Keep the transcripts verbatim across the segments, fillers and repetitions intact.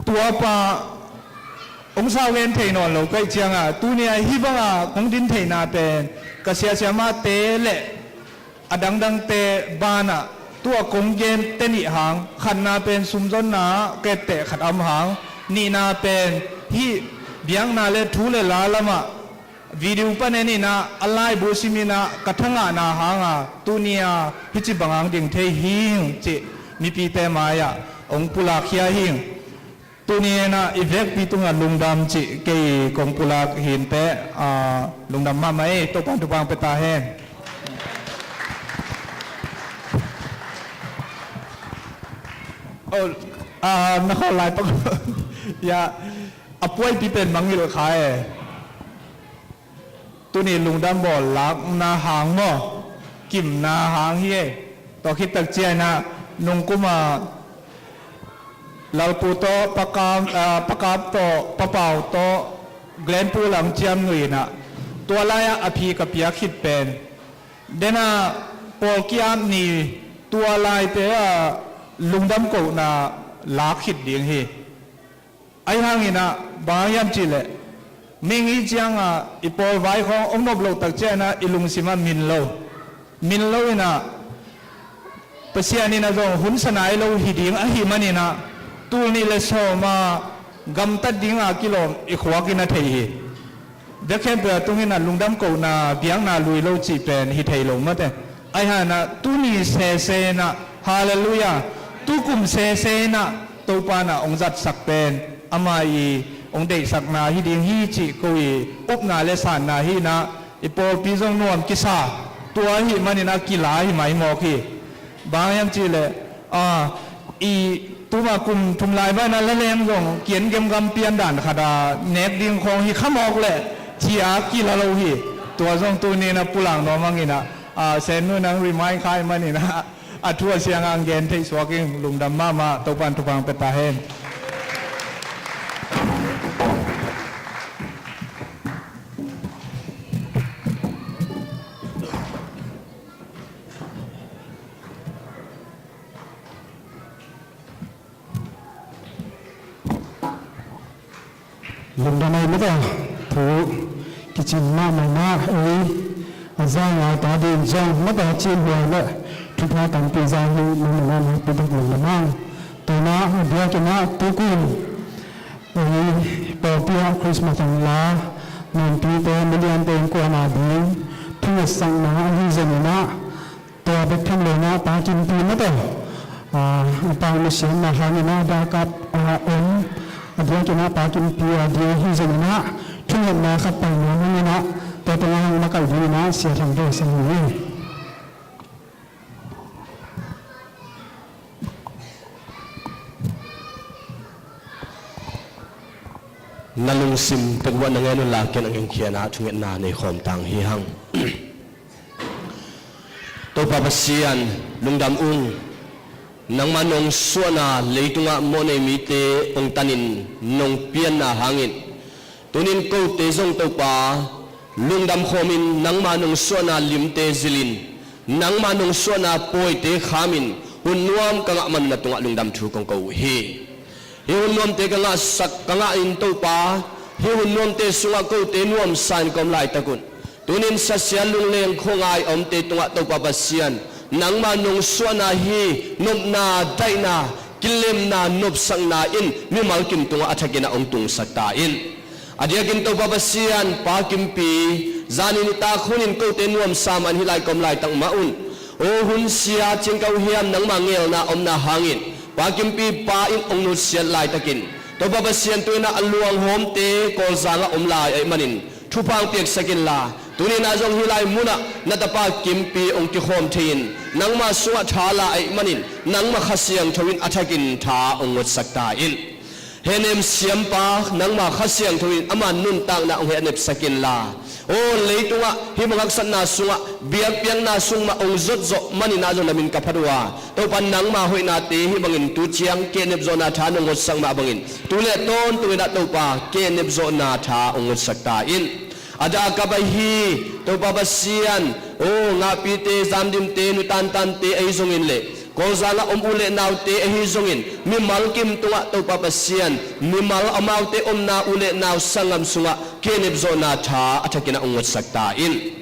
Tuapa hong sau gen thei nawn lo ka hih ciangah tuni-a hih banga kong din theihna pen ka siasiamahte le a dangdangte banah tua kong gen te nih hang, khatna pen sumzonna ah ka etteh khat a om hang, nihna pen hih biakna le thu le la lamah video pan en inah a laibu sim inah ka thangahna hanga tuni-a hih ci bang hang ding thei hing cih mipite mai-ah hong pulak khia hing. Tuni inah i vekpi tungah lungdam cih kei kong pulak hinteh, aa, lungdam mahmah ei, Topan thupha pia ta hen. Oh, aa, na khawl lai pak. Ya, a puaipi pen mangngilh kha e. Tuni lungdam bawl lakna hang maw, kimna hang hi ei. Tua khit tak ciangah nungkuma Lalpu tawh, Pakam, ah, Pakap tawh, Papau tawh, Glenn Pu Lang Ciam Nui inah tua lai-ah a phi ka piak khit pen dena Paul kiam ni tua laite ah lungdam kohna lak khit ding hi. Ahi hanginah bang hiam cihleh, ming i cianga i pawl vai khawng ong nop loh tak cianginah i lungsimah min lo. Min lo inah Pasian inah zong hun sa nai lo hi ding ahi maninah tul nih le sawma gamtat dinga kilawm i khuak inah thei hi. Bia khempeuh a tunginah lungdam kohna biakna lui lo cih pen hi thei lo mate. Ahi hanah tuni sese inah, halleluiah, tukum sese inah Topa inah hong zatsak pen ama i hong deihsakna hi ding hi cih ko i upna le sanna hi inah i pawlpi zong nuam kisa tua ahi maninah kila hi maimawk hi. Bang hiam cihleh, a, i tuma kum thum lai banah laleng zong kian gemgam pian dan khata nek ding khawng hi khamawk leh cia kila lo hi. Tua zong tuninah pulak nuam hanginah, a, Sen Nu nang remind khai maninah a thu a siang ang gen theih suak in lungdam mahmah, Topan thupha pia ta hen. Lungdam ei mata thu kicin mahmah na ei a za ngai ta ding zong mata cin huai le thupha tampi za hi mahmah na pi dek lungdam ang. Tuna a biakinah tukum ei pawlpi ah Christmas ang la nuampite miliante innkuan a ding thungetsakna ahi zenginah Tua bek tham lo inah Pa Kimpi mate, a, a pau nusiatna hangin a dakap a om a diakin a Pa Kimpi a ding hi zongin ah thungetna khat pai nuam hangin ah tua tengah hong makaih dingin ah Sia Thang Dawsa hi. Na lungsim tek uah na ngen unla ken a ngengkhianah thungetna nei khawm tang hi hang. Topa Pasian, lungdam ung. Nangmah nong suahna leitungah mawhnei mite hong tanin nong pianna hangin tunin kote zong Topa lungdam khawmin nangmah nong suahna limte zilin nangmah nong suahna pawite khamin hun nuam ka ngah man na tungah lungdam thu kong ko uh hi. Hih hun nuamte ka ngahsak ka ngah in Topa, hih hun nuamte sungah kote nuamsa in ka om laitak un tunin sasia lungleng khuangai a omte tungah Topa Pasian, nangmah nong suahna hi nopna daihna kilemna nopsakna in mimal kim tungah a thakin a hong tungsak ta in. A diakin Topa Pasian, Pa Kimpi, zanin i tak hunin kote nuamsa man hih lai ka om laitak mah un. O hun sia cin ka uh hiam nangmah ngelna omna hangin Pa Kimpi pa in hong nutsiat laitakin Topa Pasian tuinah a luanghawmte Kawlzangah om lai ahih manin thupha hong piaksak inla tuninah zong hih lai munah na tapa Kimpi hong kikhawm thei-in nangmah sungah tha la ahih manin nangmah Kha Siangtho in a thakin tha hong ngutsak ta in. Hehnem siampa nangmah Kha Siangtho in ama nuntakna hong hehnepsak inla aw leitungah hih bang haksatna sungah biakpiakna sung mah hong zotzawh maninah zong na min ka phat uh a Topa nangmah hoihnate hih bangin tu ciang kehnepzawhna tha nong ngutsak mah bangin tu le tawntunginah Topa kehnepzawhna tha hong ngutsak ta in. A dakap ahi Topa Pasian aw ngahpite zamdimte nutantante ahi zongin le Kawlzang ah om u le naute ahi zongin mimal kim tungah Topa Pasian mimal amaute omna u le nau sanggam sungah kinepzawhna tha a thakin ah hong ngotsak ta in.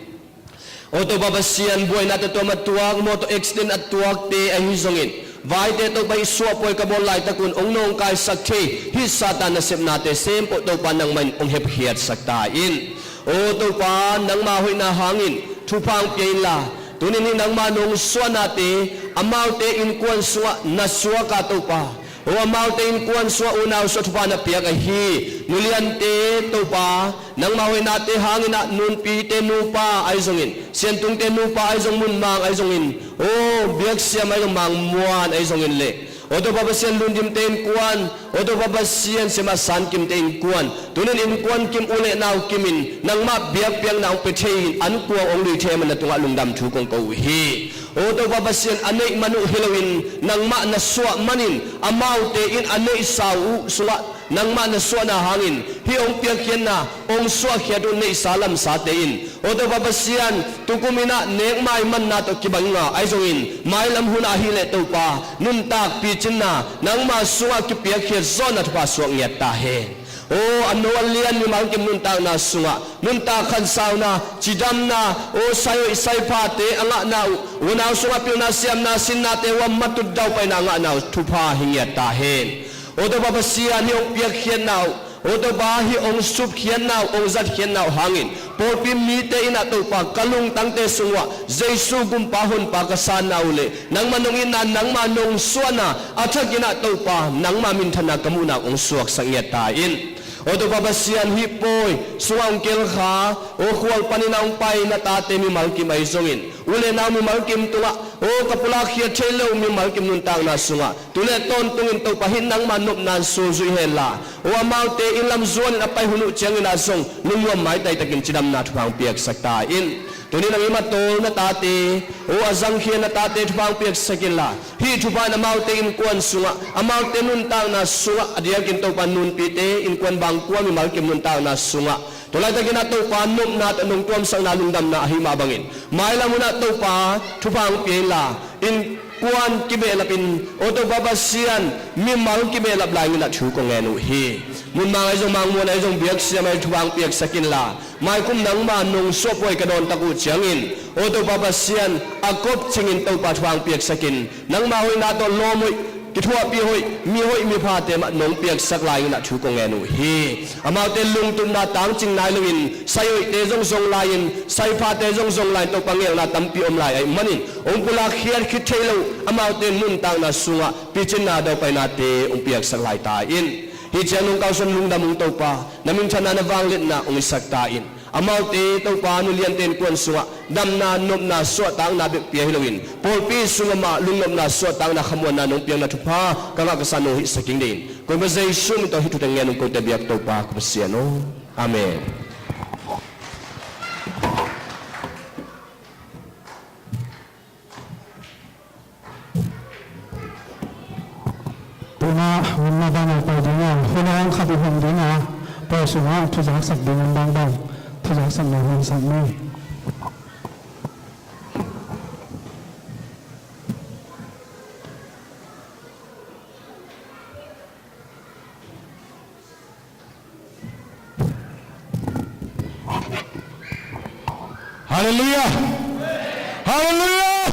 Aw Topa Pasian, buaina tawh tuam a tuak, mawtaw accident a tuakte ahi zongin, vaite Topa hih suahpawi ka bawl laitakun hong nawngkaisak thei hih Satan nasepnate sempoh Topa nangmah in hong hepkhiatsak ta in. Aw Topa, nangma hoihna hangin thupha hong pia inla, tunin hih nangma nong suahnate amaute innkuan sungah na suak a Topa, aw amaute innkuan sungah unau sungah thupha na piak ahi nuliante Topa, nangma hoihnate hangin ah Nunpite nupa ahi zongin, Siantungte nupa ahi zong, Munmang ahi zongin, aw Biaksiam ahi zong, Mangmuan ahi zongin le, aw Topa Pasian, Lundimte innkuan, aw Topa Pasian, Siamah Sankimte innkuan, tunin innkuan kim, u le nau kimin nangmah biakpiakna hong pia thei in an kuang hong lui thei a, man na tungah lungdam thu kong ko uh hi. Aw Topa Pasian, a neih man uh hi loin nangmah na suah manin amaute in a neihsa uh sungah nangmah na suahna hangin hih hong piakkhiatna, hong suahkhiat uh neihsa lamsate in, aw Topa Pasian, tukum in ah nekmai manna tawh kibang a ahi zongin, mailam hun ah ahih leh Topa, nuntak picinna nangma sungah kipiakkhiat zawhna thupha suak ngiat ta hen. Aw a no a lian mimal kim nuntakna sungah nuntak khansauna, cidamna, aw saihoih saiphate a ngahna uh, unau sungah pilna siamna sinnate uh a matut daupaina a ngahna uh thupha hi ngiat ta hen. Aw Topa Pasian, hih hong piakkhiatna uh, aw Topa, hih hong supkhiatna uh, hong zatkhiatna uh hangin pawlpi mite in ah Topa, ka lungtangte sungah Jesu gumpa honpa ka sanna uh le nangma nong itna, nangma nong suahna a thakin ah Topa, nangma minthanna ka muhna uh hong suaksak ngiat ta in. Aw Topa Pasian, hih pawi sungah hong kelkha, aw khual panin ah hong pai na tate mimal kim ahi zongin, u le nau mimal kim tungah, aw ka pulakkhiat thei lo mimal kim nuntakna sungah tu le tawntungin Topa, hih nangma nopna in sulzui henla, aw amaute inn lam zuanin a pai hun uh ciangin ah zong lungnuam maitai takin cidamna thupha hong piaksak ta in. Tunin a mi matawlna tate, aw a zangkhia na tate thupha hong piaksak inla, hih thupha in amaute innkuan sungah, amaute nuntakna sungah, a diakin Topa Nunpite innkuan bangkua mimal kim nuntakna sungah tua laitakin ah Topa nopna tawh nong tuamsakna lungdamna ahih mah bangin, mailam hun ah Topa thupha hong pia inla, innkuan kibehlapin, aw Topa Pasian, mimal kibehlap lai-in ah thu kong ngen uh hi. Munmang ahi zong, Mangmuan ahi zong, Biaksiam ahi zong thupha hong piaksak inla, maikum nangma nong suahpawi ka dawntak uh ciangin, aw Topa Pasian, a kop cingin Topa thupha hong piaksak in, nangma hoihna tawh lawm hoih, kithuahpih hoih, mi hoih miphate mah nong piaksak lai-in ah thu kong ngen uh hi. Amaute lungtupna tangcing nai loin, saihoihte zong zong lai-in, saiphate zong zong lai-in, Topa ngelna tampi om lai ahih manin, hong pulakkhiat khit thei lo amaute nuntakna sungah picinna daupainate hong piaksak lai ta in. Hih ciang nong kalsuan lungdam ung Topa, na minthanna na vangliatna hong hisak ta in. Amaute Topa, nuliante innkuan sungah damna nopna suahtakna bek pia hi loin, pawlpi sungah mah lungnopna suahtakna khamuanna nong piakna thupha ka ngah ka san nong hihsak ding deih in, Topa Jesu min tawh hih thu teng ngen ung, kote biak Topa ka Pasian aw. Amen. Tuna hun na bang a pai ding a, hun a hong khat i hong ding a, pawi sungah thuzaksak ding a bangbang thuzaksak na hong sak ni. Halleluiah. Halleluiah.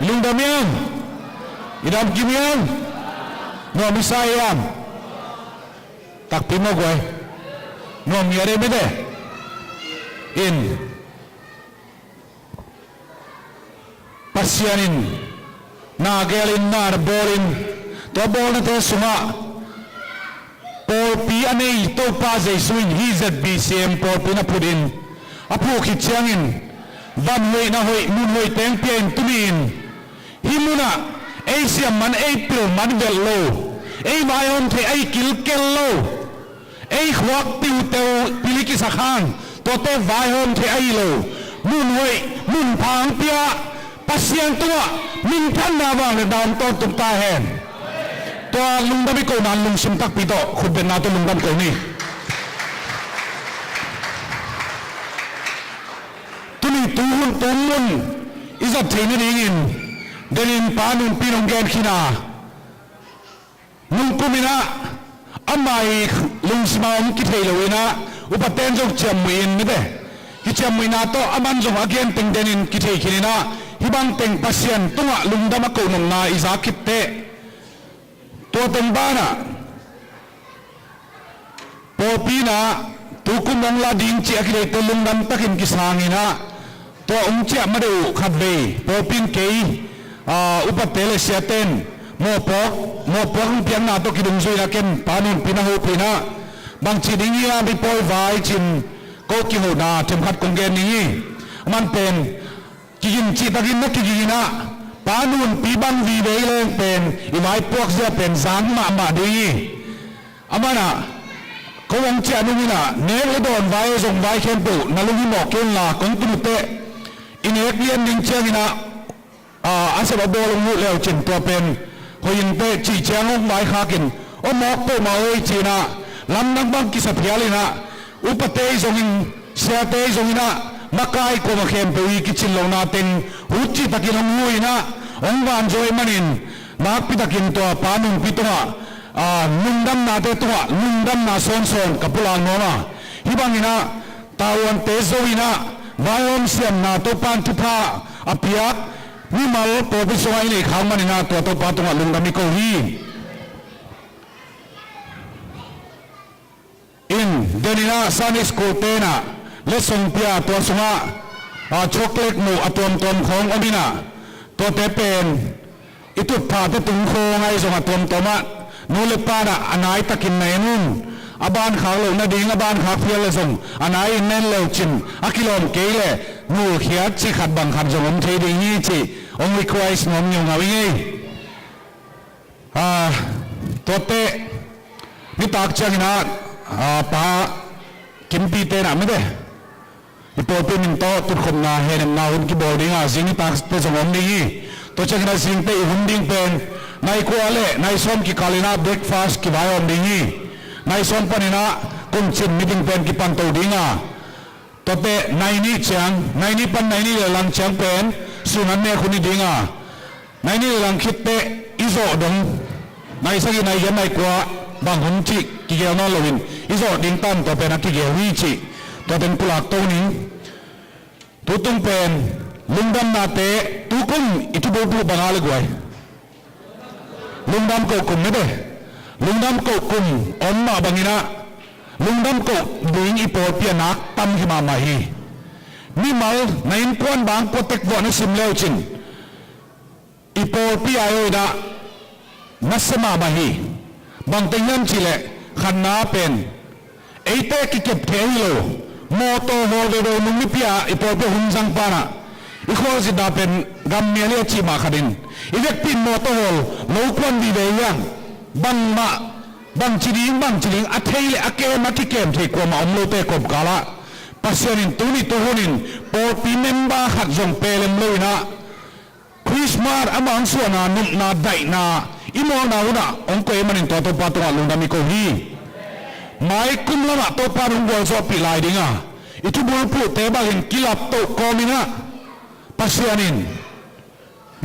Lungdam hiam? I dam kim hiam? Nuam i sa hiam? Takpi mawk guai. Nuam ngiat ei mite. In. Pasian in na gelin, na bawlin, tua bawlnate sungah pawlpi a nei Topa Jesu in hih Z B C M pawlpi na phutin, a phuh khit ciangin van hoih na hoih, mun hoih teng pia in tuni in hih munah ei siam man, ei pil man velh lo, ei vaihawm thei, ei kilkel lo. Ei khuak tiuteu pil i kisak hang, tuate vaihawm thei ahi lo. Mun hoih, mun pha hong pia, Pasian tungah minthanna vangliatna om tawntung ta hen. Tua lungdam i kohna lungsim takpi tawh khutbetna tawh lungdam ko ni. Tuni tu hun tu mun i zat theih nadingin Denin Pa Nunpi in hong gen khin a, nungkum in ah amah i lungsim ah hong kithei lo in ah, upaten zong ciamnuih in, mite, kiciamnuihna tawh aman zong a gen teng denin kithei khin in ah, hih bang teng Pasian tungah lungdam a koh nopna i za khit teh, tua teng banah pawlpi in ah tukum hong la ding cih a kideihte lungdam takin kisang in ah, tua hong ciah ma deuh uh khatvei pawlpi in kei, aa, upate le siate in mawhpuak, mawhpuak hong piakna tawh kidungzui in ah, ken Pa Nunpi in ah hopih in ah, bangci ding hiam i pawi vai ci-in ko kihona themkhat kong gen ding hi. Aman pen kigin cihtakin na kigin in ah, Pa Nunpi bang vive i leng pen i vaipuak zia pen zang mahmah ding hi. Aman ah ko hong ciah nung in ah, nek le dawn vai, zong vai khempeuh na lunghimawh kei un la, kong tun uh teh i nek lian ding ciangin ah, aa, a sep a bawl hong huh leu cin tua pen hoih in teh cih ciang hong vaikhak in, aw mawk peuhmah oi ci-in ah, lamdang bang kisa phial in ah, upate i zongin, siate i zongin ah, makai kuamah khempeuh i kicin lohna teng hut cihtakin hong huh in ah, hong vanzuai manin nakpi takin tua Pa Nunpi tungah, aa, lungdamnate tungah lungdamna sawnsawn ka pulak nuam a, hih bangin ah tavuante zo in ah vaihawm siamna Topa in thupha a piak mimal pawlpi sungah i neih khak manin ah tua Topa tungah lungdam i ko hi. In, den in ah Sunday school te in ah letsong pia, tua sungah, aa, chocolate muh a tuamtuam khawng om in ah, tuate pen i tutphahte tung khawng ahi zongah tuamtuam ah nu le pa in ah a nai takin na en un. A bankhak loh nading, a bankhak phial le zong a nai in na en leu cin a kilawm kei leh nulkhiat cih khat bang khat zong om thei ding hi cih hong request nuam ngiungau i ngei. Aa, tuate nitak ciangin ah, aa, Pa Kimpite in ah mite, i pawlpi min tawh tutkhopna hehnepna hun kibawl ding a, zing nitakte zong om ding hi. Tua ciangin ah zingte i hun ding pen nai kua le nai sawm kikal in ah breakfast kivaiawm ding hi. Nai sawm panin ah kumcin meeting pen kipanto ding a, tuate nai nih ciang, nai nih pan nai nih le lang ciang pen sun an nek hun hi ding a, nai nih le lang khit teh i zawh dong, nai sagih, nai giat, nai kua bang hun cih kigel nawn loin i zawh ding tan, tua pen a kigel hi cih tua teng pulak to ning. Tutung pen lungdamnate, tukum i thubulphuh bang a le guai? Lungdam koh kum, mite. Lungdam koh kum om mah bangin ah lungdam koh ding i pawlpi ah nak tam hi mahmah hi. Mimal na innkuan bang kua tek vuah na sim leu cin i pawlpi ah i hoih dah nasia mahmah hi. Bang teng hiam cih leh khatna pen eite kikep thei ahi lo, mawtaw hawl veve nung nipi ah i pawlpi ah hun zang pan ah i khualzin dah pen gammial hi a cih mah khat in, i vekpi in mawtaw hawl lo kuan vive hi hang. Bangmah bangci ding bangci ding a thei le a kem, a kikem thei kuamah om lote kawmkal ah Pasian in tuni tuhun in pawlpi member khat zong pelem lo in ah Christmas amah hong suahna nopna daihna i muakna hun ah hong koih ahih manin tua Topa tungah lungdam i ko hi. Mai kum lamah Topa in hong gualzawhpih lai ding a, i thubulphuhte bangin kilaptoh kawmin ah Pasian in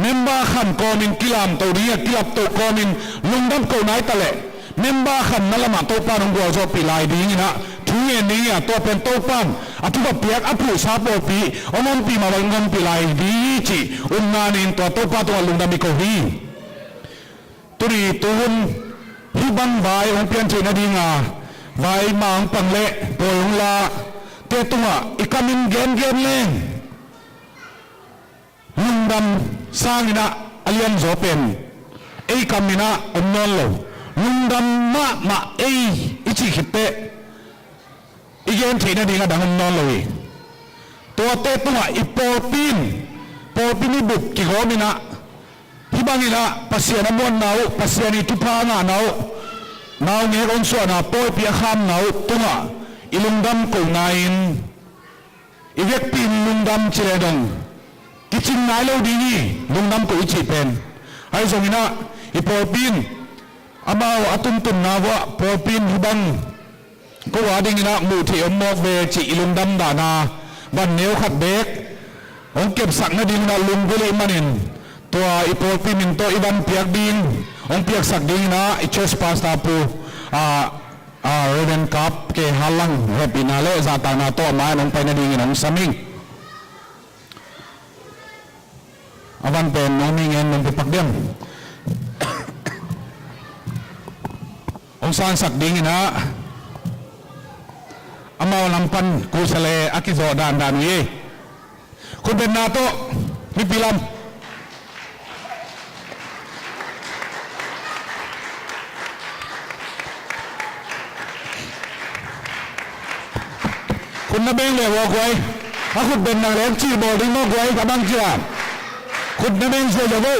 member khat kawmin kilamto ding a, kilaptoh kawmin lungdam koh nai ta leh member khat na lamah Topa in hong gualzawhpih lai dingin ah thu ngen ding hi a, tua pen Topa in a thupha piak a phuhsa pawlpi hong ompih mah bangin hong ompih lai ding hi cih umna nei-in tua Topa tungah lungdam i ko hi. Tuni tuhun hih bang vai hong pian theih nading a, vai mah hong pang leh pawi hong la te tungah i kamin gengen leng lungdam sangin ah a lianzaw pen ei kamin ah om nawn lo. Lungdam mahmah ei i cih khit teh i gen theih nading a dang om nawn lo hi. Tuate tungah i pawlpi in, pawlpi mibup kigawmin ah hih bangin ah Pasian a muanna uh, Pasian i thupha a ngahna uh, naungek hong suahna pawipi a khamna uh tungah i lungdam kohna in i vekpi in lungdam ci leh dong kicing nai lo ding hi. Lungdam koh i cih pen ahi zongin ah i pawlpi in amau a tuntunna vuah pawlpi in hih bang ko a dingin ah muh theih om mawk ve cih i lungdam dahna van neu khat beek hong kepsak nadingin ah lunggulh ih manin tua i pawlpi min tawh i van piak ding, hong piaksak dingin ah i church pastor pu, ah, ah, Reverend Kap K. Halang hehpihna le zahtakna tawh a mai-ah hong pai nadingin hong sam ing. A van pen nong mi ngen nong pi pak diam. Hong sansak dingin ah amau lam pan kusa le a kizawh dandan uh hi. Khutbetna tawh mipi lam. Khut na beng le vua guai. A khutbetna le cih bawl ding maw guai, ka bang cia. Khut na beng sia sia vo.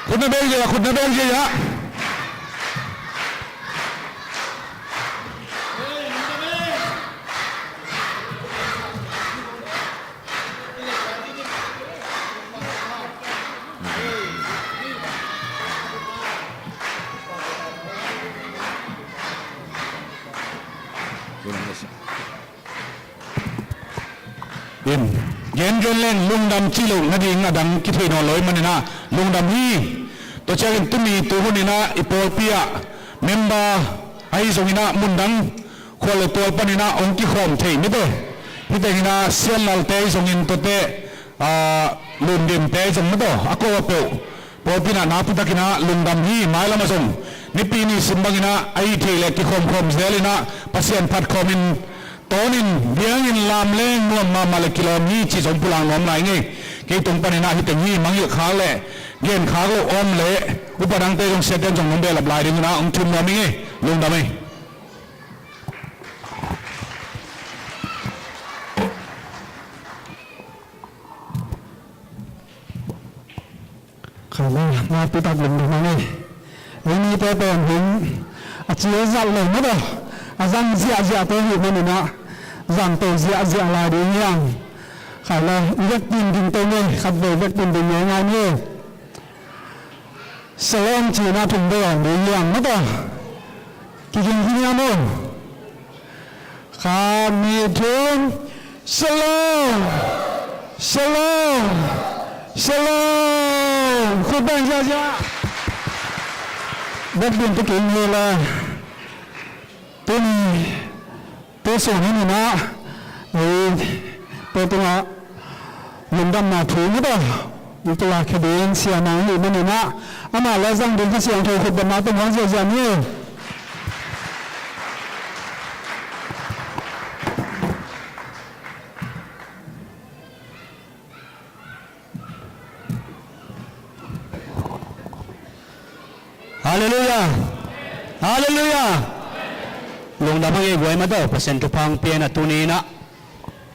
Khut na beng sia, khut na beng sia. In, gen gen leng lungdam cih loh nading a dang kithei nawn lo ahih manin ah lungdam hi. Tua ciangin tuni tuhun in ah i pawlpi ah member ahi zongin ah mundang khua le tual panin ah hong kikhawm thei mite, hih tengin ah Sianlalte ahi zongin tuate, ah, Lundimte ahi zong mate, a ko a peuh pawlpi in ah nakpi takin ah lungdam hi. Mailam ah zong Nipi ni sim bangin ah a hih theih leh kikhawmkhawm zel in ah Pasian phat khawmin tawnin biangin lam leng nuam mahmah le kilawm hi cih zong pulak nuam lai ing ei. Kei tung panin ah hih teng hi mangngilh khak le gen khak loh om leh upa dangte zong siate in zong nong behlap lai dingin ah hong thum nuam ing ei. Lungdam ei. Khaile, nakpi tak lungdam hang ei. Ei mite pen hun a ci a zat lo mah tawh a zang ziahziahte ahih manin ah zangto ziahziah lai ding hiam? Khaile, i vekpi in ding to ngei, khatvei vekpi in ding ngei ngai ni. Shalom cihna thum vei om ding hiam mah tawh. Kiging hi niam aw. Khat, nih, thum. Shalom. Shalom. Shalom. Khut beng ziahziah. Bek din tu kin hi la. Tuni, tu sun hi ni na. Ei, tu tungah lungdamna thu ni ba. Tua khedin siamah hi manin ah amah le zang ding Kha Siangtho khutbetna tawh hong ziahziah ni. Halleluiah. Halleluiah. Lungdam hang ei guai mah tawh, Pasian thupha hong pia in ah tuni in ah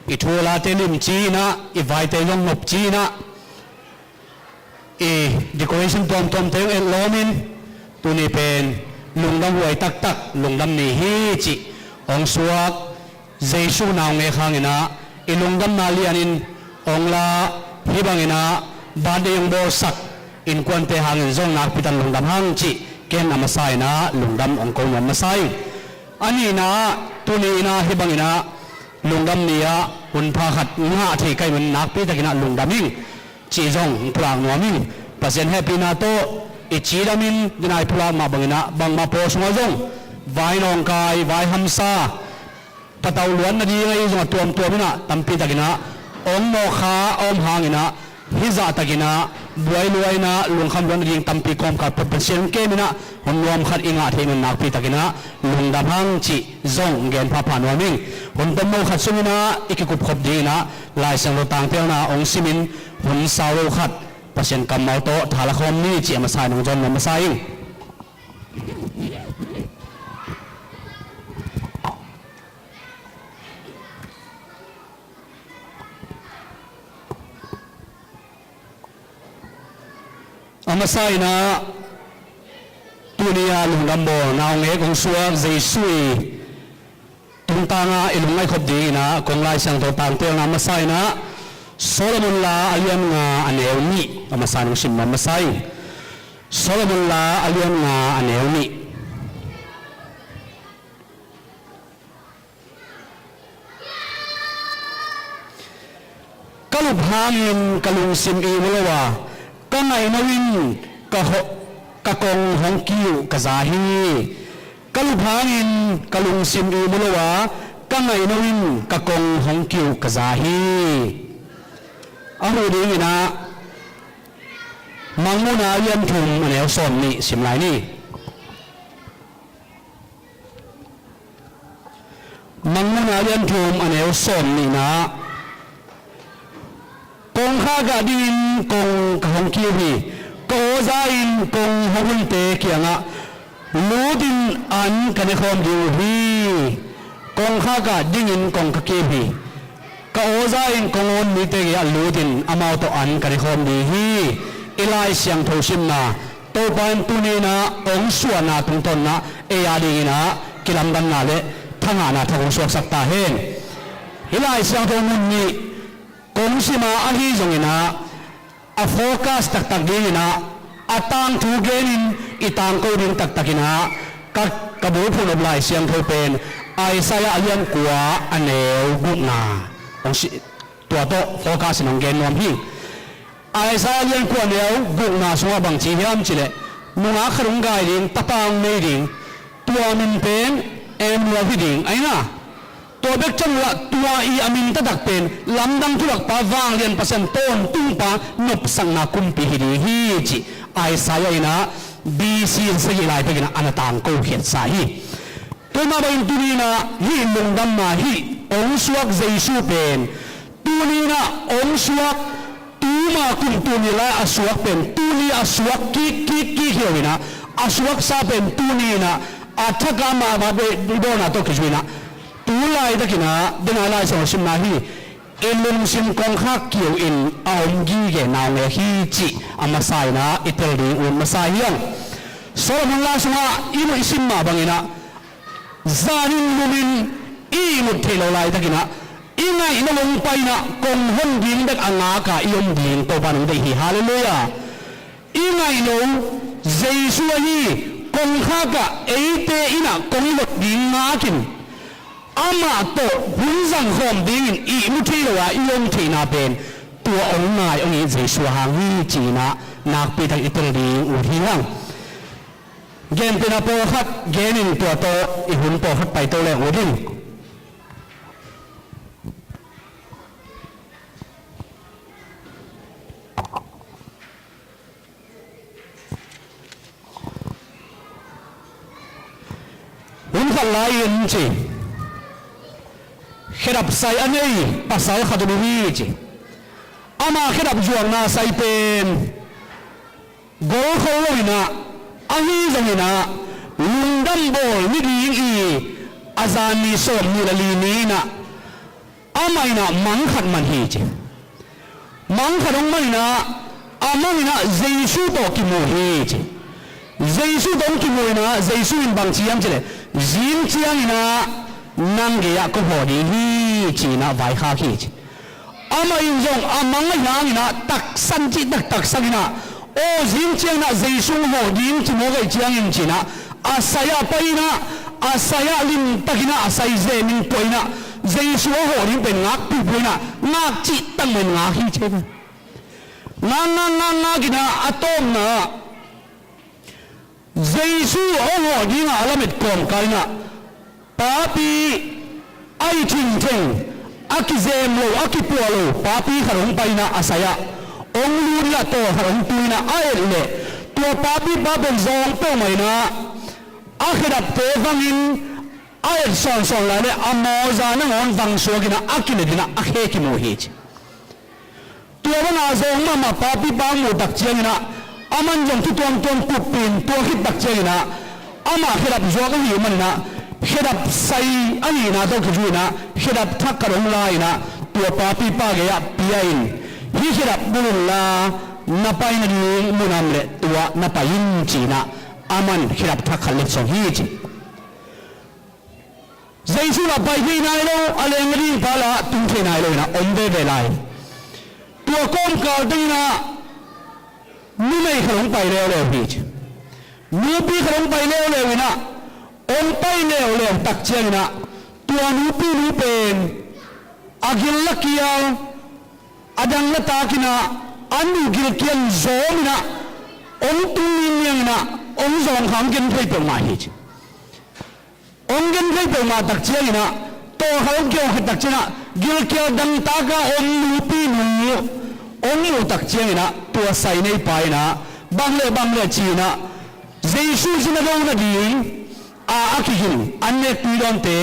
i thu late limci in ah i vaite zong nopci in ah i decoration tuamtuamte hong etlawm in tuni pen lungdam huai taktak lungdam ni hi cih hong suak Jesu naungek hangin ah i lungdamna lianin hong la, hih bangin ah birthday hong bawlsak innkuante hangin zong nakpi tak lungdam hang cih ken a masa in ah lungdam hong ko nuam masa ing. A nihna ah tuni in ah hih bangin ah lungdam ni ah hunpha khat ngah thei ka hih manin nakpi takin ah lungdam ing cih zong pulak nuam ing. Pasian hehpihna tawh i cidam in, dena i pulak mah bangin ah bangmah pawl sungah zong vai nawngkai, vai hamsa, patauh luat nading ahi zongah tuamtuam in ah tampi takin ah hong mawhkha a om hangin ah hih zah takin ah buai lua in ah lungkham luat nading tampi kawmkal pawt Pasian kem in ah hun nuam khat i ngah theih man nakpi takin ah lungdam hang cih zong gen phapha nuam ing. Hun tomno khat sungin ah i kikup khop dingin ah Lai Siangtho tangtelna hong simin hun sau lo khat Pasian kammal tawh tha la khawm ni cih a masa in hong zawn nuam masa ing. A masa in ah tuni a lungdam bawl naungek hong suak Jesu i tungtang ah i lungngaih khop dingin ah kong Lai Siangtho tangtelna a masa in ah Solomon la a lian nga a neu nih a masa in hong sim nuam masa ing. Solomon la a lian nga a neu nih. Ka lup hangin ka lungsim im uh lo a, ka ngaihno in ka ho-, ka kong hong kiu ka za hi. Ka lup hangin ka lungsim im uh lo a, ka ngaihno in ka kong hong kiu ka za hi. A huh dingin ah, Mangmuhna a lian thum a neu sawm nih sim lai ni. Mangmuhna a lian thum a neu sawm nihna ah, kongkhak ah dingin kong ka hong kiu hi. Ka aw za in kong hong hunte kiangah lut in an ka ne khawm ding uh hi. Kongkhak ah dingin kong ka kiu hi. Ka aw za in kong a hun mite gei-ah lut in amau tawh an ka ne khawm ding hi. I Lai Siangtho simna, Topa in tuni-in ah hong suahna tungtawn in ah ei a dingin ah kilamdanna le thangahna thak hong suaksak ta hen. Hih Lai Siangtho mun nih kong sim a, ahi zongin ah a focus taktak dingin ah, a tangthu genin i tangko ding taktakin ah, ka, ka bulphuh nop Lai Siangtho pen Isaiah a lian kua a neu gukna, hong si-, tua tawh focus in hong gen nuam hi. Isaiah a lian kua a neu gukna sungah bang ci hiam cih leh, nungak khat hong gai ding, tapa hong nei ding, tua min pen Emmanuel hi ding, ahi na. Tua bek ciang uh ah, tua i a min taktak pen lamdang thulakpa, vanglian Pasian tawntungpa, nopsakna kumpi hi ding hi, ci Isaiah in ah B C sagih laitakin ah a na tangko khiatsa hi. Tua mah bangin tuni-in ah hih lungdamna, hih hong suak Jesu pen tuni-in ah hong suak, tuma kum tul nih lai a suak pen tuni a suak kik, kik, kik hi lo-in ah, a suaksa pen tuni-in ah a thak a mahmah beh i bawlna tawh kizui-in ah, tu laitakin ah, den a Lai Siangtho simna hi, i lungsim kongkhak kiu in a om gige naungek hi cih a masa-in ah i tel ding ut masa hi hang. Solomon la sungah i muh i sim mah bangin ah, zanin mumin i ihmut theih loh laitakin ah, i ngaihna hong pai-in ah kong hon ding bek a ngak a i om ding Topa in hong deih hi. Halleluiah. I ngaihna, Jesu ahi, kongkhak ah eite in ah kong i lot ding ngakin, amah tawh hun zang khawm dingin ihmu thei lo a i om theihna pen tua hong ngai hong it Jesu a hang hi ci-in ah nakpi tak i tel ding ut hi hang. Gentehna pawlkhat genin tua tawh i hun pawlkhat paito leng ut in. Hun khat lai-in ci, khedap sai a nei pasal khat om hi ci. Ama khedap zuakna sai pen gol khol lo-in ah, ahi zongin ah, lungdam bawl ni ding i a zan ni sawm nih le li ni-in ah, amah in ah mang khat man hi ci. Mang khat hong man-in ah, a mang-in ah Jesu tawh kimu hi ci. Jesu tawh hong kimu-in ah, Jesu in bang ci hiam cih leh, zing ciangin ah nang gei-ah kong hawh ding hi ci-in ah vaikhak hi ci. Amah in zong a mang ahih hangin ah taksan cih tak taksan in ah, aw, zing ciangin ah Jesu hong hawh ding ci mawk ahih ciangin ci-in ah, a sai-ah pai-in ah, a sai-ah limtakin ah, a sai zemin puah-in ah, Jesu a hawh ding pen ngak puipuai-in ah, ngak cih tak mah in ngak hi ci. Ngak, ngak, ngak, ngak in ah, a tawpna ah Jesu hong hawh dingah a lamet kawmkal in ah, papi a hi thingtheng, a kizem lo, a kipuah lo papi khat hong pai-in ah a sai-ah hong lut in ah, tawl khat hong tu-in ah a et leh, tua papipa pen zawng peuhmah in ah a khedapte vangin a et sawnsawn lai leh a mawza nangawn vang suakin ah a kilet in ah a khe kimu hi ci. Tua banga zawng mahmah papipa hong muh tak ciangin ah, aman zong thu tuamtuam puppin tua khit tak ciangin ah, amah khedap zuak ahih manin ah, khedap sai ahihna tawh kizui-in ah, khedap thak khat hong la-in ah, tua papipa gei-ah pia in, hih khedap bul un la, na pai nading mun om leh tua na pai in ci-in ah, aman khedap thak khat let sawng hi ci. Jesu lah pai thei nai lo, a leng a ding pa lah tung thei nai lo in ah om veve lai. Tua kawmkal tengin ah numei khat hong pai leuleu hi ci. Nupi khat hong pai leuleu in ah, hong pai leuleu tak ciangin ah, tua nupi nu pen a gil a kial, A dang latakin ah a nu gilkial zawm in ah hong tung ningniang in ah hong zawng kha hong gen thei peuhmah hi ci. Hong gen thei peuhmah tak ciangin ah tawlkhat hong kiho khit tak ciangin ah gilkial dangtak a om nupi nu hong muh tak ciangin ah tua sainei pa in ah bang le bang le ci-in ah Jesu sinagog nading a, a kigin an nek tui dawnte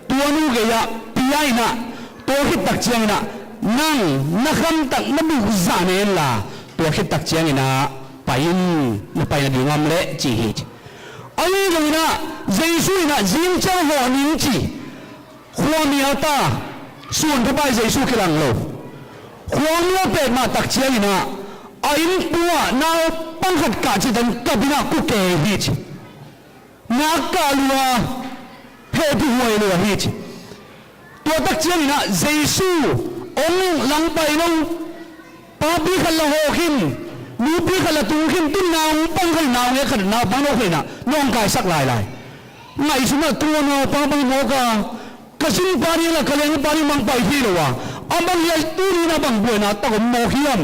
tua nu gei-ah pia in ah, tua khit tak ciangin ah nang na khamtak na buh zah ne inla tua khit tak ciangin ah pai in, na pai nading om leh ci hi ci. Ahi zongin ah Jesu in ah zing ciang hawh ning ci. Khuamial ta, suan thapai Jesu kilang lo. Khuamial pek mah tak ciangin ah a innpu ah naupang khat kah citan kap in ah kukei hi ci. Ngak kah lua, hehpih huai lua hi ci. Tua tak ciangin ah Jesu hong langpai lo, papi khat la hawk in, nupi khat la tung khin, tun naupang khat, naungek khat, naupang no khat in ah nawngkaisak lailai. Ngaihsun ah tua naupang bang mawk a, ka zin pa ding la ka leng pa ding bang pai thei lo a, a bang hial tuni in ah bang buaina tak om mawk hiam?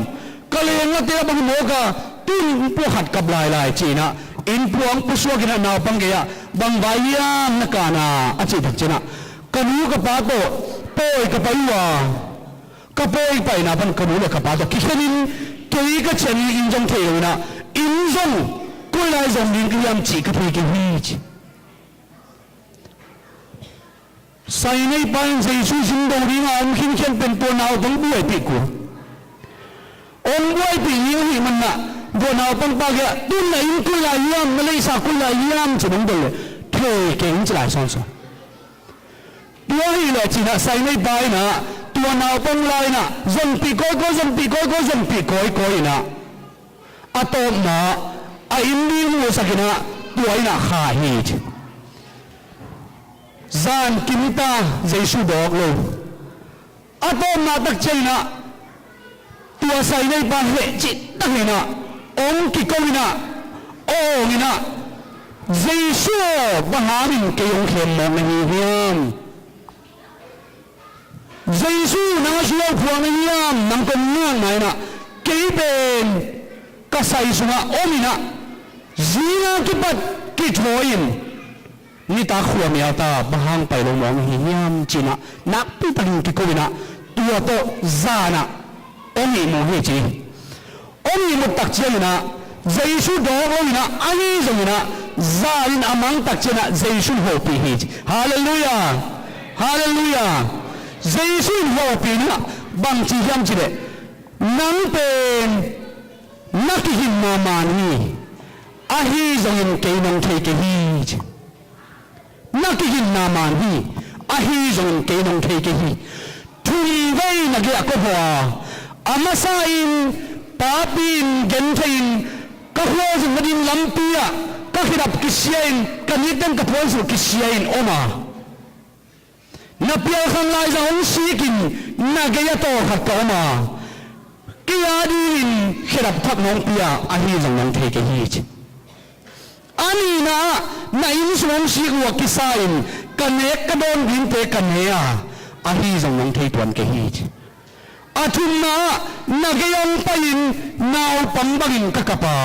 Ka leng late a bang mawk a, tun innpu ah khat kap lailai ci-in ah innpu ah hong pusuak in ah naupang gei-ah bang vai hiam na kana a cih tak ciangin ah ka nu ka pa tawh pawi ka pai uh a, ka pawi paina pan ka nu le ka pa tawh kikhen in kei ka cian inn zong thei lo in ah inn zong koi lai zong ding ka hiam cih ka thei kei hi ci. Sainei pa in Jesu zin do ding a om khinkhian pen tua naupang buaipih kul. Hong buaipih ding ahih manin ah tua naupang pa gei-ah tun na inn koi lai hiam, na leisa koi lai hiam ci-in hong dong leh thei keng ci lai sawnsawn. Tua ahih leh ci-in ah sainei pa in ah tua naupang la in ah zonpih kawikawi, zonpih kawikawi, zonpih kawikawi in ah a tawpna a inn ding musak in ah tua in ah kha hi ci. Zan kim ta, Jesu dawk lo. A tawpna tak ciangin ah tua sainei pa heh cih tak in ah hong kiko in ah awng in ah, Jesu aw, bang hangin kei hong khem mawk na hi hiam? Jesu, nang a suak phuak na hiam? Nang kong ngakna in ah kei pen ka sai sungah om in ah zing a kipat kithawi in nitak khuamial ta, bang hang pai lo mawk na hi hiam ci-in ah nakpi takin kiko in ah tua tawh zan ah hong ihmu hi ci. Hong ihmut tak ciangin ah Jesu dawk lo in ah ahi zongin ah zan in a mang tak ciangin ah Jesu in hopih hi ci. Halleluiah. Halleluiah. Jesu in hopih in ah bang ci hiam cih leh, nang pen na kiginna man hi, ahi zongin kei nong thei kei hi ci. Na kiginna man hi, ahi zongin kei nong thei kei hi. Thum vei na gei-ah ka hawh a, a masa in papi in genthei in ka khualzin nading lampi ah ka khedap kisia in, ka nikteng ka phuansilh kisia in om a, na pialkhang lai zah hong sik in na gei-ah tawlkhat ka om a, kei a dingin khedap thak nong pia, ahi zong nong thei kei hi ci. A nihna ah na inn sung hong sik uh a kisa in ka nek ka dawn dingte ka ne a, ahi zong nong thei tuan kei hi ci. A thumna ah na gei hong pai in naupang bangin ka kap a,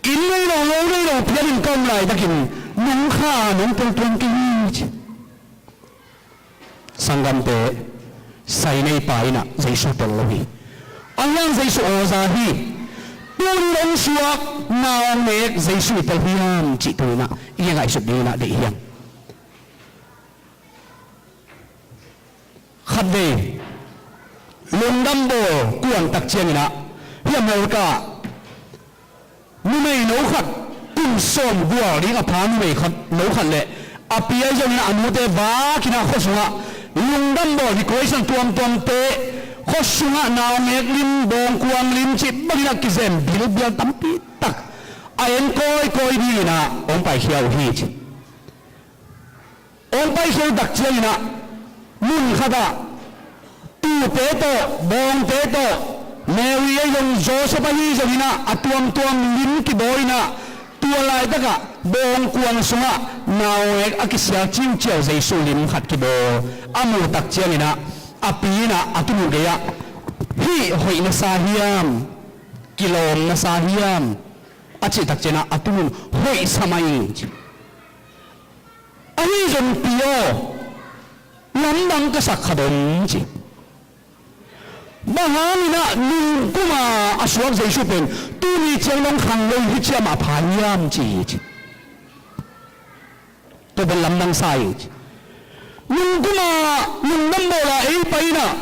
inn nei lo, lo nei lo pianin ka om laitakin nong kha, nong tel tuan kei hi ci. Sanggamte, sainei pa in ah Jesu tel lo hi. A hiang Jesu awza hi. Tuni hong suak, na hong nek Jesu i tel hiam cih tuni in ah i ngaihsut ding in ah deih hiam? Khatvei lungdam bawl kuan tak ciangin ah, hih America numei no khat, kum sawm gual ding a pha numei khat, no khat le a pi ahi zongin ah a nute vak in ah khua sungah lungdam bawl ni kawisen tuamtuamte, khua sungah naungek lim, bawngkuang lim cih bangin ah kizem bilbial tampi tak a en kawikawi dingin ah hong paikhia uh hi ci. Hong paikhia uh tak ciangin ah mun khatah tuute tawh, bawngte tawh, Mary ahi zong Joseph ahi zongin ah a tuamtuam lim kibawl in ah, tua laitakah bawngkuang sungah naungek a kisial ciuciau Jesu lim khat kibawl a muh tak ciangin ah, a pi in ah a tunu gei-ah Hih hoih na sa hiam, kilawm na sa hiam, a cih takciangin ah a tunin hoih sa mah ing ci. Ahi zong pi aw, lamdang ka sak khat om ci. Bang hangin ah nungkum a a suak Jesu pen tuni ciang dong khang lo hi ciam a pha hiam ci hi ci. Tua pen lamdang sa hi ci. Nungkum a lungdam bawl a ei pai in ah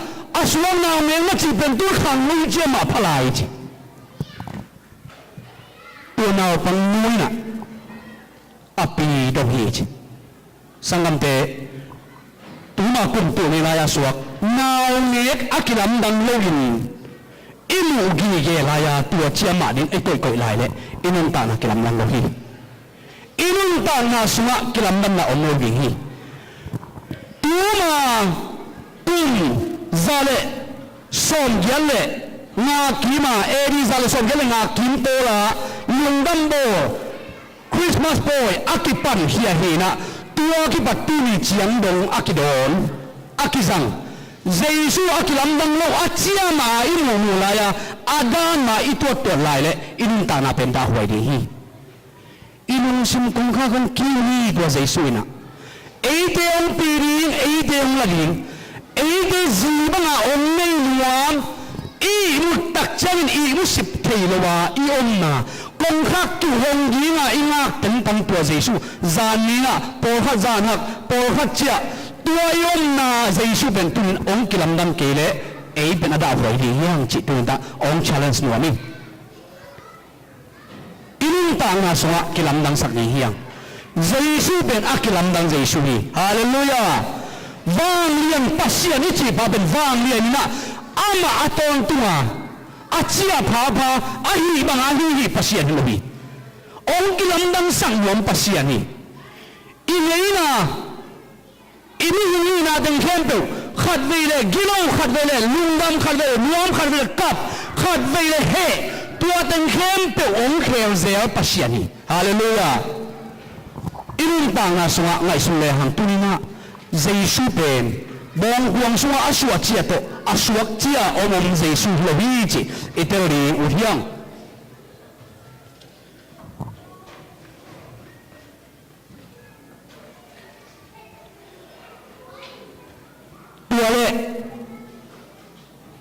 a suak nau meng na cih pen tu khang lo hi ciam a pha lai ci. Tua naupang nu in ah a pi dong hi ci. Sanggamte, tuma kum tul nih lai-a suak naungek a kilamdang loin i muh gige lai-a tua ciam mah ding i koihkoih lai leh i nuntakna kilamdang lo hi. I nuntakna sungah kilamdanna om lo ding hi. Tuma kum za le sawmgiat le nga kim a, A D za le sawmgiat le nga kim pawl a lungdam bawl Christmas pawi a kipan hi a hi in ah, tua kipat tuni ciang dong a kidawn, a kizang, Jesu a kilamdang lo a ciam a i muhmuh lai-a a dan mah i tuattuat lai leh i nuntakna pen dahhuai ding hi. I lungsim kongkhak hong kim hi tua Jesu in ah. Eite hong pi ding, eite hong la ding, eite zi banga hong nei nuam, i ihmut tak ciangin i ihmu sip thei lo a i omna kongkhak kihong dinga i ngak tengteng tua Jesu zan ni in ah pawlkhat zan hak, pawlkhat ciah, tua i omna Jesu pen tunin hong kilamdang kei leh ei pen a dahhuai ding hiang cih tunin ah hong challenge nuam ing. I nuntakna sungah kilamdangsak ding hiang. Jesu pen a kilamdang Jesu hi. Halleluiah. Vanglian Pasian i cihpa pen vanglian in ah amah a tawntunga a ciah phapha a hih banga hih hih Pasian hi lo hi. Hong kilamdangsak nuam Pasian hi. I ngeina i mihing hihna teng khempeuh, khatvei le gilo, khatvei le lungdam, khatvei le nuam, khatvei le kap, khatvei le heh, tua teng khempeuh hong khel zel Pasian hi. Halleluiah. I nuntakna sungah ngaihsun lehang tuni-in ah Jesu pen bawngkuang sungah a suah ciah tawh a suak ciah a om om Jesu hi lo hi cih i tel ding uh hiang. Tua leh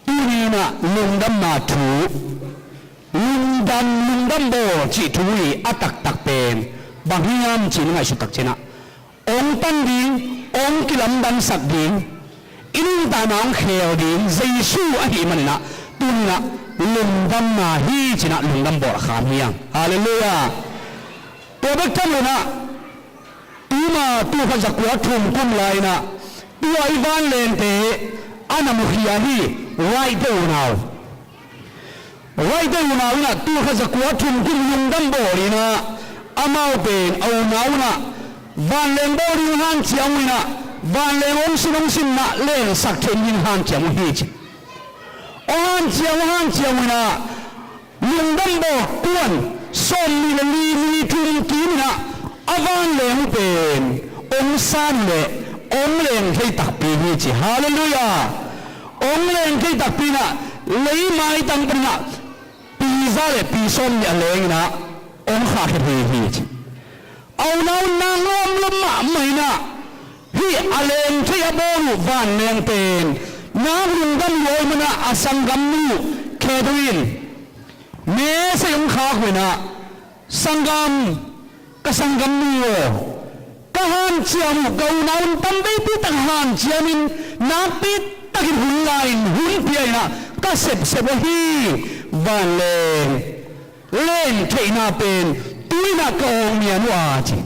tuni-in ah lungdamna thu, lungdam, lungdam bawl cih thu i a taktak pen bang hiam cih na ngaihsut tak ciangin ah hong pan ding, hong kilamdangsak ding, i nuntakna hong khel ding Jesu ahih manin ah tuni-in ah lungdamna hi ci-in ah lungdam bawl a kham hi hang. Halleluiah. Tua bek tham lo-in ah tuma tul khat za kua thum kum lai-in ah tua i vanlengte a na mukhia hi. Raihte unau, raihte unau in ah tul khat za kua thum kum lungdam bawl in ah amau pen a unau in ah vanleng bawl ding hanciam uh in ah vanleng hong sin hong sin in ah lengsak theih ding hanciam uh hi ci. Hong hanciam, hong hanciam uh in ah lungdam bawl kuan sawmnih le li, ni thum kim in ah a vanleng uh pen hong san uh leh hong leng thei takpi hi ci. Halleluiah. Hong leng thei takpi in ah lei maitang pan in ah pi za le pi sawmnih a leng in ah hong khahkhia thei hi ci. A unau in nak nuam lua mahmah in ah hih a leng thei a bawl uh vanleng pen nak lungdam lua ahih manin ah a sanggamnu Catherine message hong khak uh in ah, sanggam, ka sanggamnu aw, ka hanciam uh, ka unau in tam veipi tak hanciam in nakpi takin hun la in hun pia in ah ka sepsep ahi. Vanleng leng theihna pen tu-in ah ka awng mian uh a ci.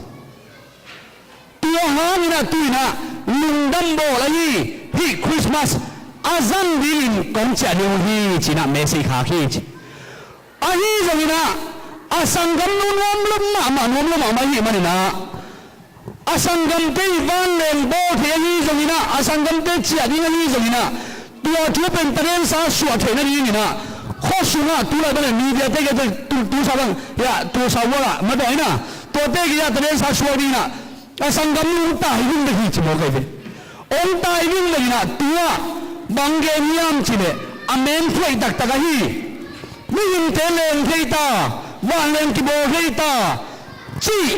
Tua hangin ah tu-in ah lungdam bawl ahi, hih Christmas a zang dingin kong ciah ding uh hi ci-in ah message khak hi ci. Ahi zongin ah a sanggamnu nuam lua mahmah, nuam lua mahmah ahih manin ah a sanggamte i vanleng bawl thei ahi zongin ah, a sanggamte ciah ding ahi zongin ah, tua thu pen talent sa suah theih nadingin ah khuasung ah tulai bang le media te, te, tu, tulsa bang, ya, tulsa wall ah madawh in ah tuate kiang ah talent sa suah dingin ah a sanggamnu hong tai ving bek hi ci maw kei ve. Hong tai ving bek in ah tu-ah bang gen hiam cih leh A men phuaih taktak ahi. Mihingte leng thei ta, vanleng kibawl thei ta cih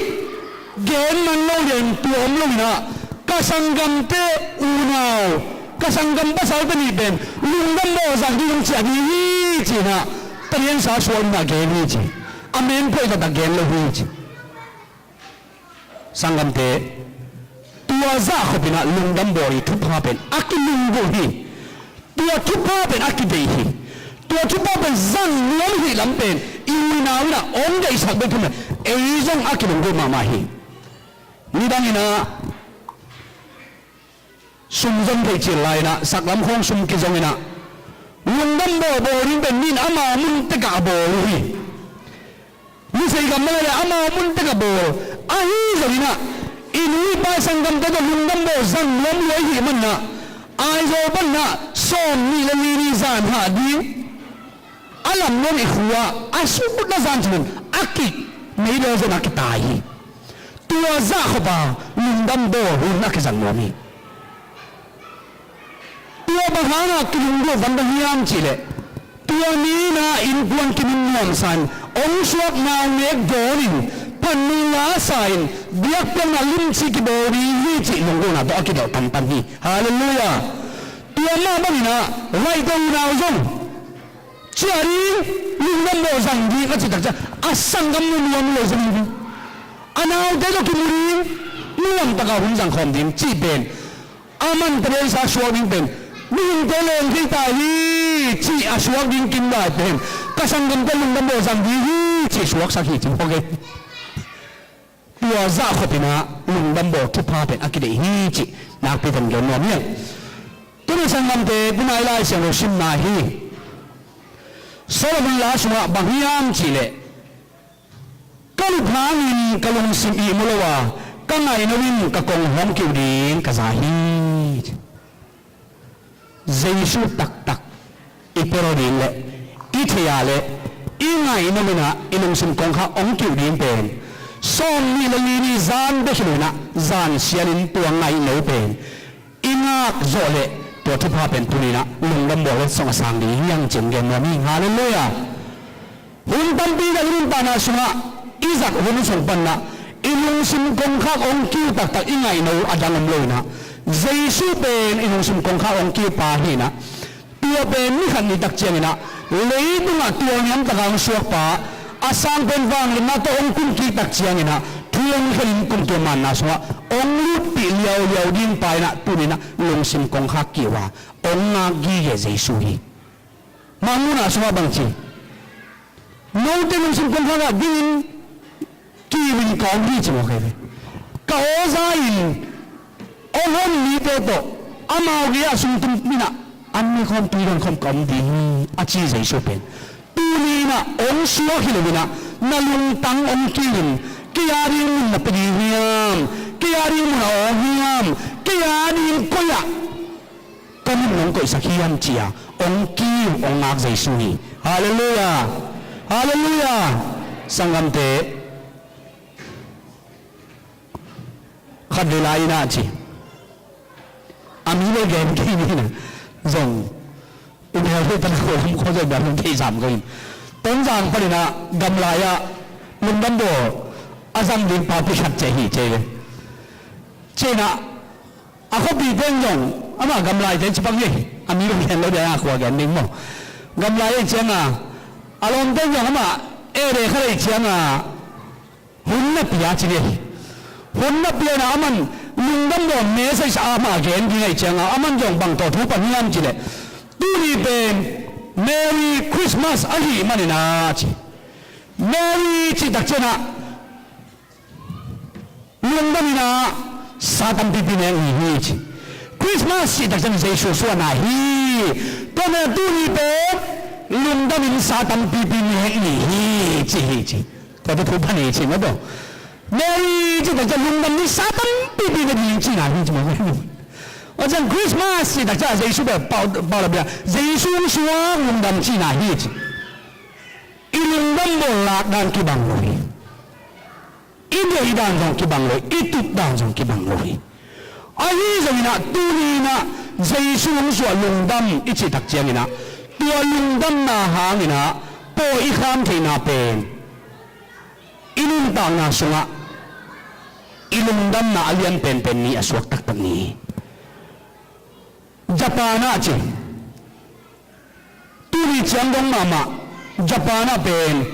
gen man lo lian tua om lo inah, ka sanggamte unau, ka sanggam pasalte nih pen lungdam bawl zang ding hong ciah ding hi ci inah, Pasian sa suak inah gen hi ci. A men phuaih taktak gen lo hi ci. Sanggamte, tua zah khop inah lungdam bawl i thupha pen a kilunggulh hi. Tua thupha pen a kideih hi. Tua thupha pen zang nuam hih lam pen i unau inah hong deihsak bek thum le ei zong a kilunggulh mahmah hi. Nidang inah sum zon theih cil lai inah saklam khawng sum kizong inah lungdam bawl bawl ding pen min amau mun tekah a bawl uh hi. Misei gam mah le amau mun tekah bawl. Ahi zong inah i nu i pa i sanggamte tawh lungdam bawl zang nuam lua i hih man inah Aizawl pan inah sawm nih le li ni zan hah ding a lam nuam i khua a sukut na zan cin a kik mei lua zon a kitai hi. Tua zah khop a lungdam bawl hun a kizang nuam hi. Tua bang hangah kilunggulh van bang hiam cihleh, tua ni inah innkuan kimin nuamsa in hong suak nau nek dawn in phatnung la sa in biakpiakna limci kibawl ding hi cih lunggulhna tawh a kidelh tantan hi. Halleluiah. Tua mah bang inah raihto unau zong ciah ding, lungdam bawl zang ding a cih tak ciang a sanggam nuam lo zong hi. A naute tawh kimu ding, nuam taka hun zang khawm ding cih pen a man Pasian sa suak ding pen mihingte leng thei ta hi cih a suak ding kim lai pen ka sanggamte lungdam bawl zang ding hi cih suaksak hi ci mawk hi. Tua zah khop inah lungdam bawl thupha pen a kideih hi cih nakpi takin gen nuam hi hang. Tuni sanggamte, tunai Lai Siangtho simna hi. Solomon la sungah bang hiam cihleh, ka lup hangin ka lungsim ihmu lo a, ka ngaihno in ka kong hawm kiu ding ka za hi. Jesu taktak i pia lo ding le i thei a le i ngaihno inah i lungsim kongkhak hong kiu ding pen sawm nih le li ni zan bek hi lo inah zan sialin tua ngaihno pen i ngak zawh le tua thupha pen tuni inah lungdam bawl le song a sang ding hi hang cih gen nuam hi. Halleluiah. Hun tampi zat i nuntakna sungah i zat hun sung pan inah i lungsim kongkhak hong kiu taktak i ngaihno a dang om lo inah Jesu pen i lungsim kongkhak hong kiu pa hi inah tua pen ni khat ni tak ciang inah leitungah tualniam taka hong suak pa a sang pen vangliatna tawh hong kum kik tak ciang inah thu hong khen in kum tua manna sungah hong lutpih liauliau ding pa inah tuni inah lungsim kongkhak kiu a hong ngak gige Jesu hi. Mangmuhna sungah bangci note lungsim kongkhak ah dingin kiu in ka om hi ci mawk hi ve. Ka aw za in aw hon mite tawh amau gei ah sung tum inah an mi khawm tui don khawm ka om ding hi a ci Jesu pen tuni inah hong suak hi lo inah na lungtang hong kiu in kei a ding mun na pia ding hiam, kei a ding mun a aw hiam, kei a ding koi ah ka mun nong koihsak hiam ci-a hong kiu hong ngak Jesu hi. Halleluiah. Halleluiah. Sanggamte, khat vei lai inah ci a mi le gen kei ni inah zong i mel thei tan ko lam ko zong i mel thei zam ko in Tonzang pan inah gamlai ah lungdam bawl a zang ding papi khat ci hi ci ve. Ci inah a khuapi teng zong amah gamlaite ci pang hi. A mi bang gen lo dia a khua gen ding maw? Gamlai ei cianga a lawm teng zong amah ede khat ei cianga hun na pia ci hi. Hun na pia inah aman lungdam bawl message amah gen ding ei cianga aman zong bang tawh thu pan hiam cihleh tuni pen Merry Christmas ahih man inah ci. Merry cih tak ciangah lungdam inah sa tampipi nek ni hi ci. Christmas cih tak ciang Jesu suahna hi. Tua mah tuni pen lungdam in sa tampipi nek ni hi ci hi ci. Tua tawh thu pan hi ci mah tawh. Merry cih tak ciang lungdam in sa tampipi nek ni cihna hi ci mah. Tua ciang Christmas cih tak ciang Jesu bel pau, pau la bia Jesu suak lungdam cihna hi ci. I lungdam bawl lak dan kibang lo hi. I deih dan zong kibang lo hi, i tup dan zong kibang lo hi. Ahi zong inah tuni inah Jesu hong suah lungdam i cih tak ciang inah Tua lungdamna hangin ah pawi i kham theihna pen i nuntakna sungah i lungdamna a lian penpen ni a suak taktak ni hi. Japan ah ci, tuni ciang dong mahmah Japan ah pen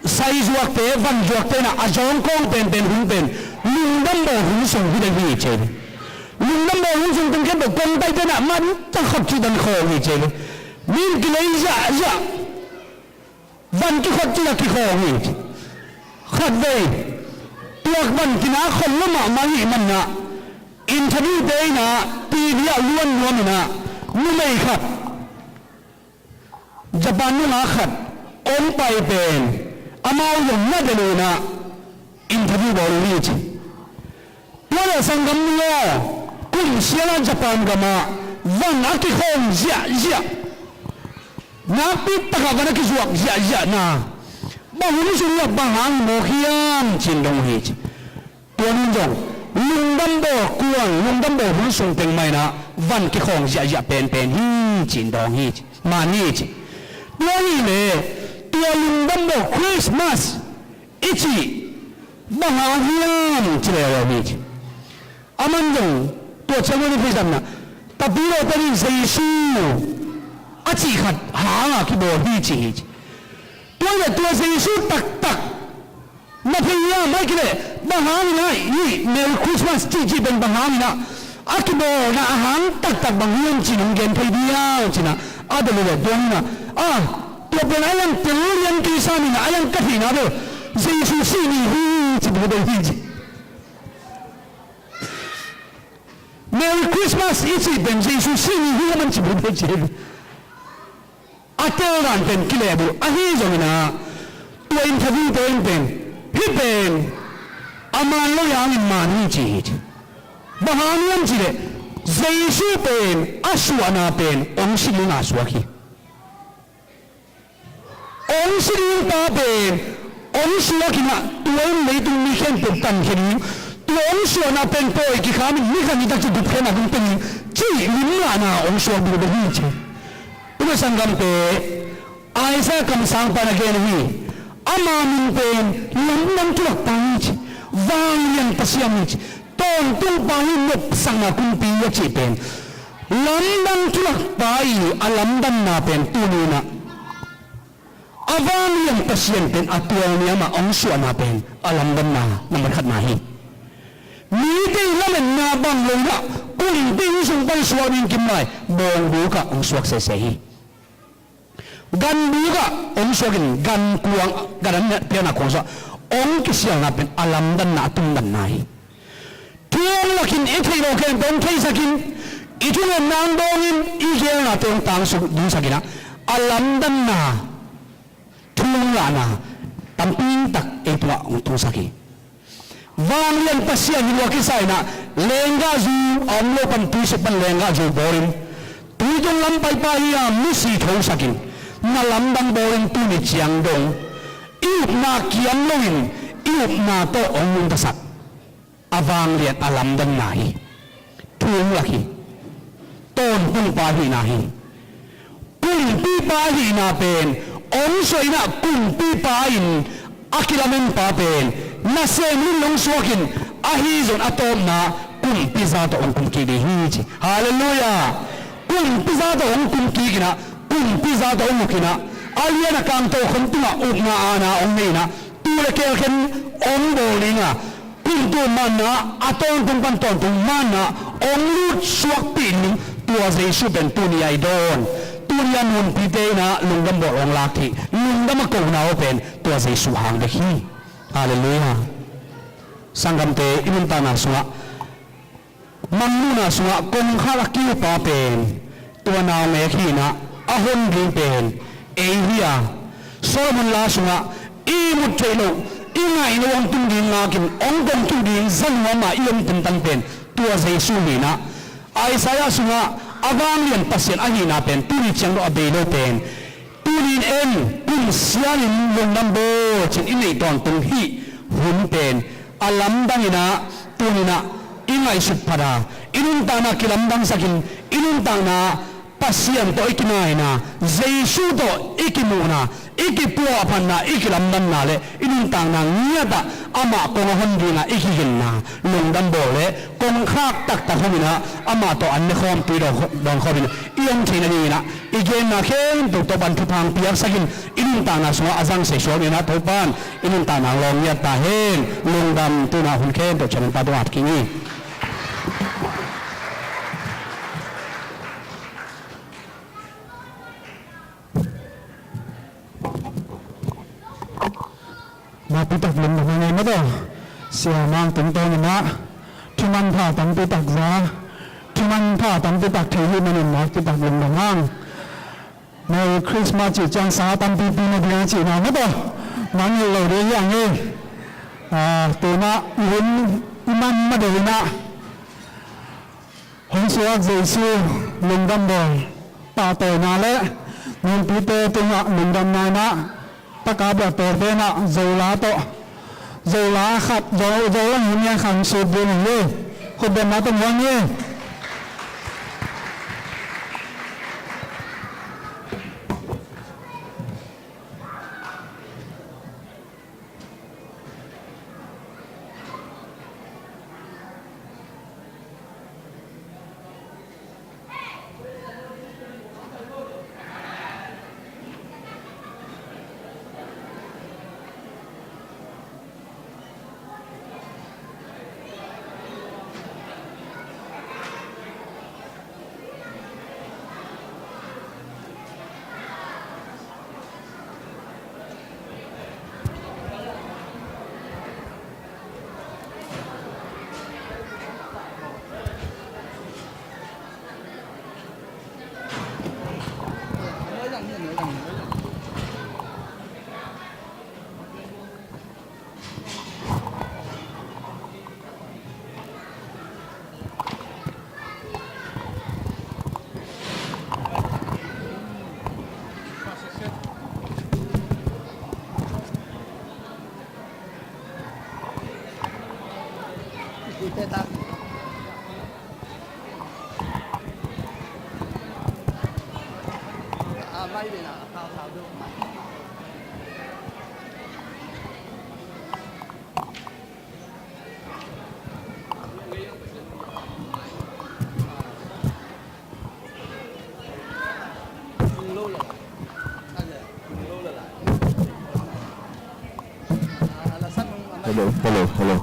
saizuakte, vanzuakte in ah a zawngkawng penpen hun pen lungdam bawl hun sung hi ding hi ci. Lungdam bawl hun sung teng khempeuh kongtaite in ah man takhop ci dan khawng hi ci. Min kilei ziahziah, van kikhot ci a kikhawng hi. Khatvei tuak van kina khol lo mahmah hi manah interview te in ah T V ah luan nuam in ah numei khat, Japan nungak khat ong pai pen amau zong na delh uh in ah interview bawl uh hi ci. Tua leh sanggam nu aw, kum sial ah Japan gamah van a kikhawng ziahziah, nakpi takah van a kizuak ziahziahna bang hun sung uh ah bang hang mawk hiam ci-in dong uh hi ci. Tua nun zong lungdam bawl kuang, lungdam bawl hun sung teng mah in ah van kikhawng ziahziah penpen hi ci-in dawng hi ci, man hi ci. Tua hi leh tua lungdam bawl Christmas i cih bang hang hiam ci leh a om hi ci. Aman zong tua ciang mah in i theihsakna, Tapidaw pen in Jesu a cih khat hanga kibawl hi ci hi ci. Tua hi leh tua Jesu taktak na thei hiam, ahih kei leh bang hangin ah hih Merry Christmas cihcih pen bang hangin ah a kibawlna a hang taktak bang hiam ci-in hong gen thei diam ci-in ah a delh uh leh tua hi in ah, ah, tua pen a hiang tel lian kei sam in ah a hiang ka theihna bel Jesu sih ni hi ci bel hi ci. Merry Christmas i cih pen Jesu sih ni hi a man ci bel hi ci. A tel dan pen kilehbulh ahi zongin ah tua interview te in pen hih pen a man lo hangin man hi ci hi ci. Bang hang hiam cih leh Jesu pen a suahna pen ong si ding a suak hi. Ong si ding pa pen ong suak in ah tua in leitung mi khempeuh tankhia ding, tua ong suahna pen pawi kikham in ni khat ni tak ci gupkhiatna ding pen cih limlahna ong suak ding bek hi ci. Tua bek sanggamte, Isaiah kamsangpa in a gen ahi, ama min pen lamdang thulakpa hi ci, vanglian Pasian hi ci, tawntungpa hi, nopsakna kumpi a cih pen lamdang thulakpa i a lamdanna pen tuni in ah a vanglian Pasian pen a tualniam ah ong suahna pen a lamdanna nambat khatna hi. Mite i lametna bang lo in ah kumpi sung pan suak ding kim lai bawngbuk ah ong suak sese hi. Ganbuk ah ong suak in gankuang, gan an piakna kuang sungah ong kisialna pen a lamdanna a tumdanna hi. Thu hong lakin i theih loh khempeuh hong theisakin i thungetna hong dawngin i geelnate hong tangsuk dingsakin ah a lamdanna thu hong lahna tampi tak ei tungah hong tungsak hi. Vanglian Pasian hi lua kisa in ah lenggahzu a om lo pan tuisuk pan lenggahzu bawlin tuitung lam paipa hi a misi thosakin na lamdang bawlin tuni ciang dong i upna kiam loin i upna tawh hong nungtasak a vanglian a lamdanna hi. Thu hong lak hi. Tawntung pa hihna hi. Kumpipa hihna pen ong suah in ah kumpipa in a kilamen pa pen nasem lungsuakin ahi zong a tawpna kumpiza tawh hong kumkik ding hi ci. Halleluiah. Kumpiza tawh hong kumkik in ah kumpiza tawh hong uk in ah a lian a kangto khom tungah ukna aana hong nei in ah tu le keel khen hong bawl ding a kumtuam manna a tawntung pan tawntung manna hong lut suakpih ding tua Jesu pen tuni a i dawn. Tuni a nunpite in ah lungdam bawl hong lak thei lungdam a kona aw pen tua Jesu hang bek hi. Halleluiah. Sanggamte i nuntakna sungah Mangmuhna sungah kongkhak a kiupa pen tua naungek hi in ah a hon ding pen ei hi a, Solomon la sungah i mut theih loh i ngaihna hong tung ding ngakin hong kong kik ding zanuam ah i om tentan pen tua Jesu hi in ah Isaiah sungah a vanglian Pasian ahihna pen tuni ciang lo a bei lo pen Tuni in en kum sialin lungdam bawl cin i neih tawntung hih hun pen a lamdang in ah tuni in ah i ngaihsut phat a i nuntakna kilamdangsakin i nuntakna Pasian tawh i kinaina, Jesu tawh i kimuhna, i kipuahphatna, i kilamdanna le i nuntakna ngiatah amah kong a hon dinga i kiginna, lungdam bawl le kongkhak taktak hominah amah tawh an ne khawmpi dawn khawminah i om theihna dinginah i genna khempeuh tawh pan thupha piaksakin i nuntakna sungah a zang seisual inah Topan i nuntakna lawng ngiat ta hen. Lungdam. Tunah hun khempeuh ciamin pa tungah at kik ni. Nakpi tak lungdam hang ei mataw. Siamang tungtawn inah thumanpha tampi tak za, thumanpha tampi tak thei hi manin nakpi tak lungdam hang. Merry Christmas cih ciang sa tampipi na ding a cihna mataw mangngilh lo ding hi hang hi. Tunah i hun i man mah deuh inah hong suak Jesu lungdam bawl, pahtawina le nungpite tungah lungdamna inah taka bia pawltenah Zola tawh, Zola khat, Zo, Zola hong niang khang sut ding hi. Khutbenna tawh muang hi. Hello, hello, hello.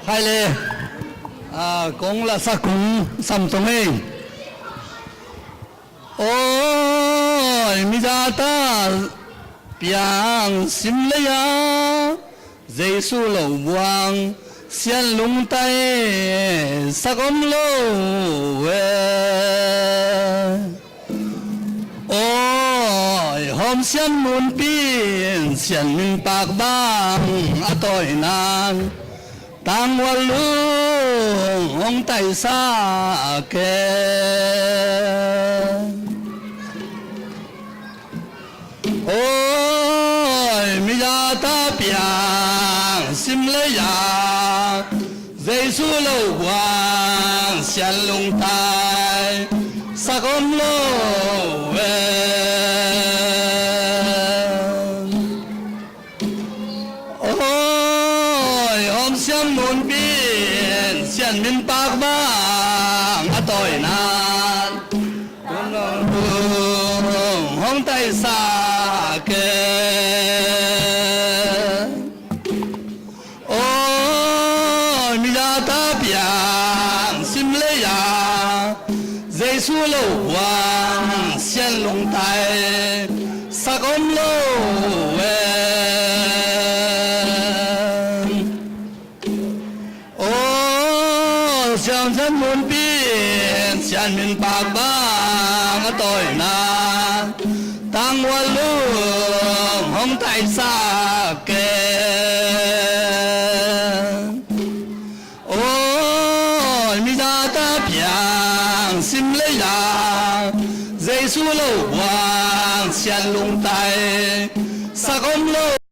Khai le, a, kong lasak kong sam tong ei. Awi, mi zahta piang sim lei-a, Jesu lo buang sian lungtai sak om lo e. Awi, hawm sian munpi in sian min pak bang a tawi nan, tanghual lung hong taisak e. Awi, mi zahta piang sim lei-a, Jesu lo buang sian lungtai sak om lo e. Awi, hawm sian munpi in sian min pak bang a tawi nan, tanghual lung hong taisak e. buang sian lungtai sak om lo e. Aw, siamsian munpi in sian min pak bang a tawina tanghual lum hong taisak e. Aw, mi zata piang sim lei la Jesu lo buang sian lungtai sak om lo.